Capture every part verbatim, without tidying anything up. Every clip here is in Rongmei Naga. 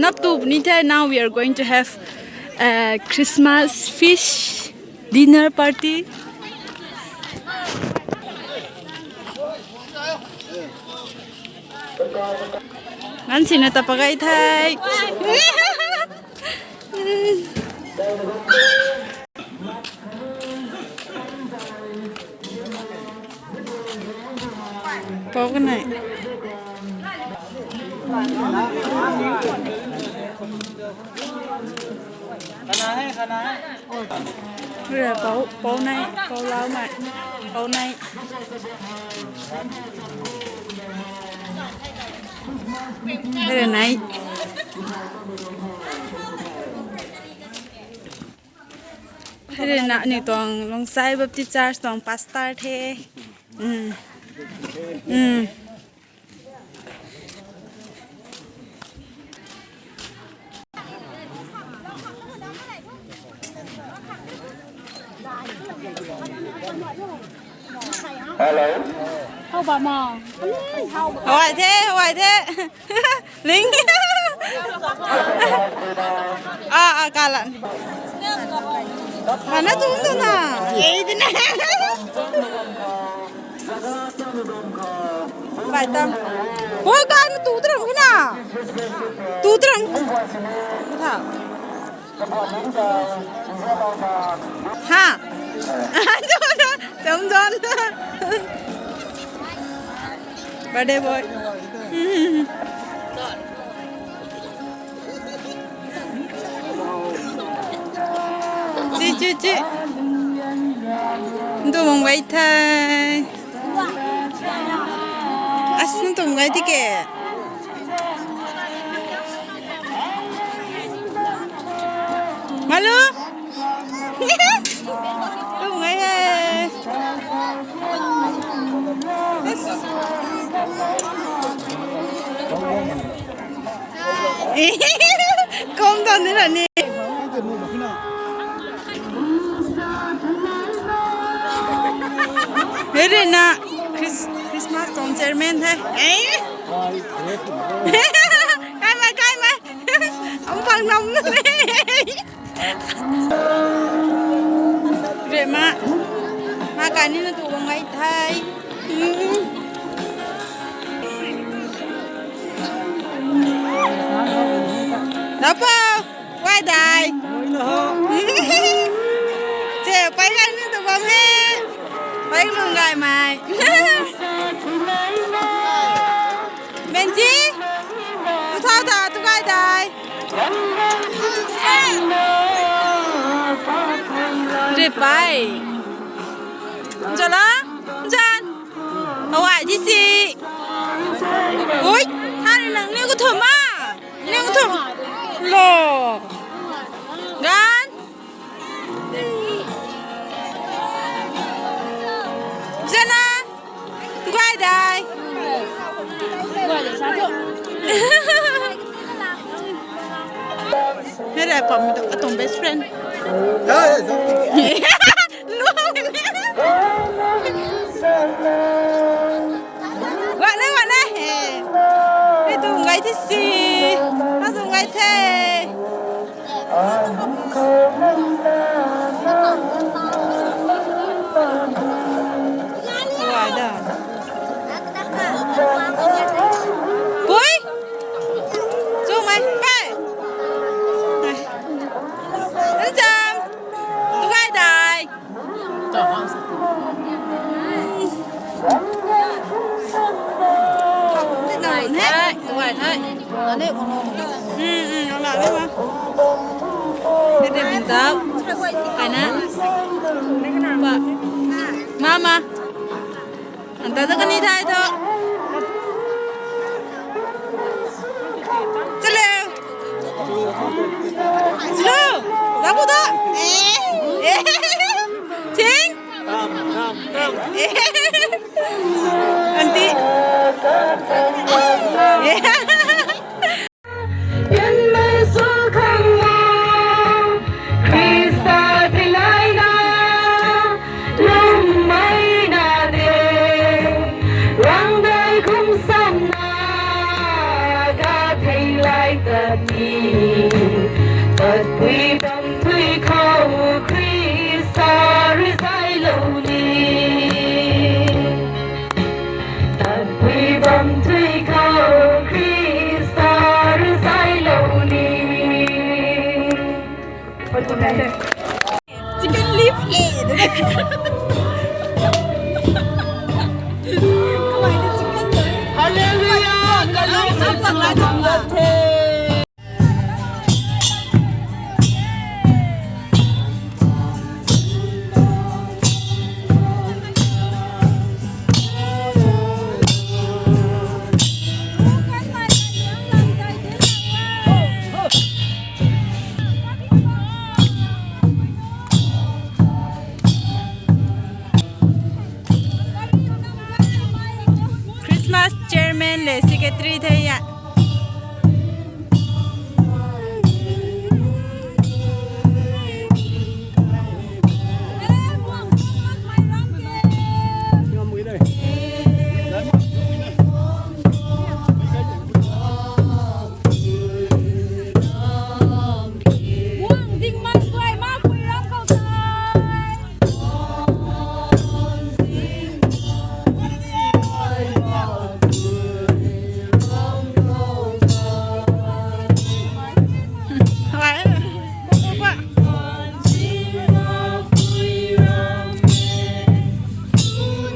Up to puni the, now we are going to have a Christmas fish dinner party. Ngan sina tapakai thai. Pau kanei. Rui pau, pau nei, pau lau mei, pau nei. Rui nei. Hei na ni tuang Lungsai Baptist Church tuang pastor the. Mm. Mm. Hello. How about mom? How are they? How are they? Ling. Ah, ah, kalan. Mana tu tu na. Yei di na. Bai tam. Oi, kan tu tu ram kina. Tu tu ram. Tha. Ha. Chom don. Birthday boy. Chi, chi, chi. Ntu mong bai thai. As ntu mong bai ti ke. Malu. Tum ngai he. Yes. Kom tan ni na ni. Hei rui na Chris-, Christmas tuang chairman the. Eh? Kai mai, kai mai. Ang pang nam na ni. Rui ma. Ma kai ni na tu bam ngai thai. Dapa, wai dai. Che, pai kai ni tu bam he. Pai lung gai mai. Benji, tu thau ta tu kai dai. Rui pai. Jala, jan. Hawai di si. Ui, thani nang ni ko thum ma. Ni ko thum. Lo. Gan. Zana. Guay dai. Hei rui pam tu, atuang best friend. Wana, wana, he. Hei tu ngai thi si. Ha tu ngai the. Wai da. Pui. Chu mai, pai. Ncham. Tuai dai. Tuai thai. Tuai thai. Ane, ane, ane. Hmm, hmm, ane, ane. Ane, ane. Ane, ane. Mama. Anta ta kani thai tho. Chalo. Chalo. Labu ta. Eh. Eh. Ching. Auntie. Eh. Khrista tilaina, lungmaina de, rangda Pui bam tui khou Khrista rui zailou ni. Tat pui bam tui khou Khrista rui zailou ni. Chicken leaf ye. Hallelujah! Christmas chairman le secretary the ya.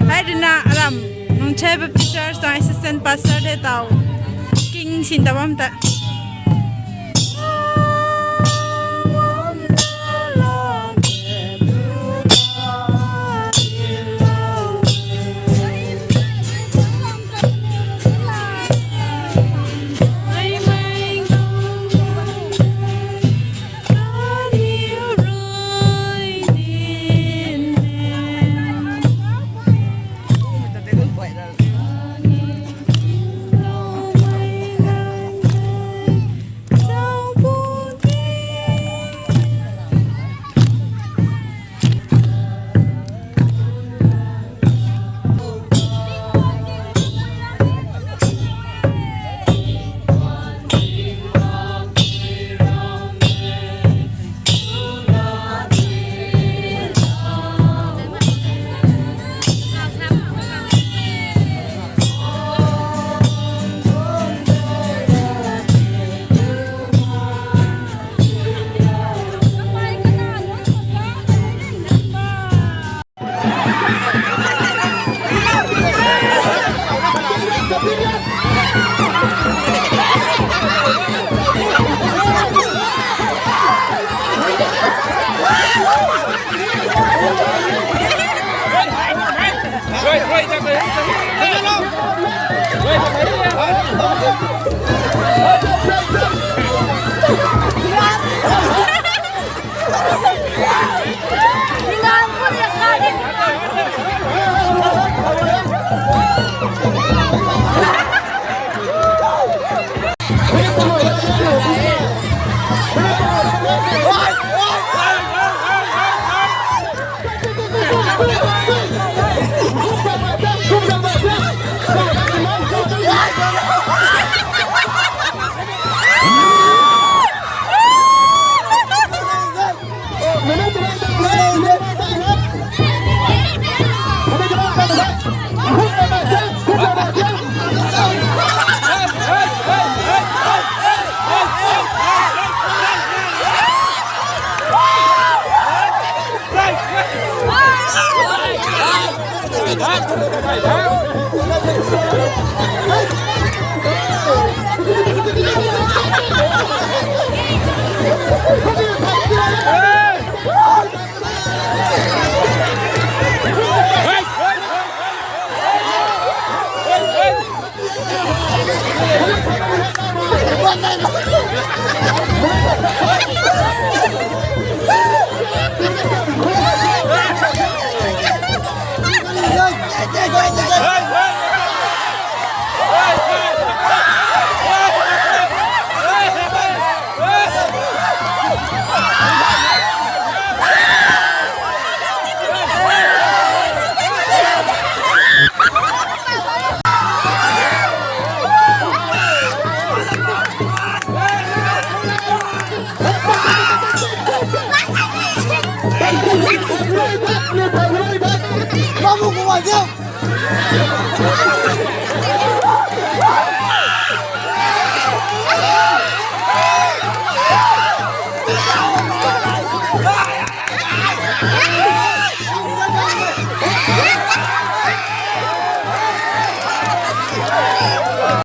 Hei rina aram Nungchei Baptist Church tuang assistant pastor de tau. King sin ta bam ta. Diu.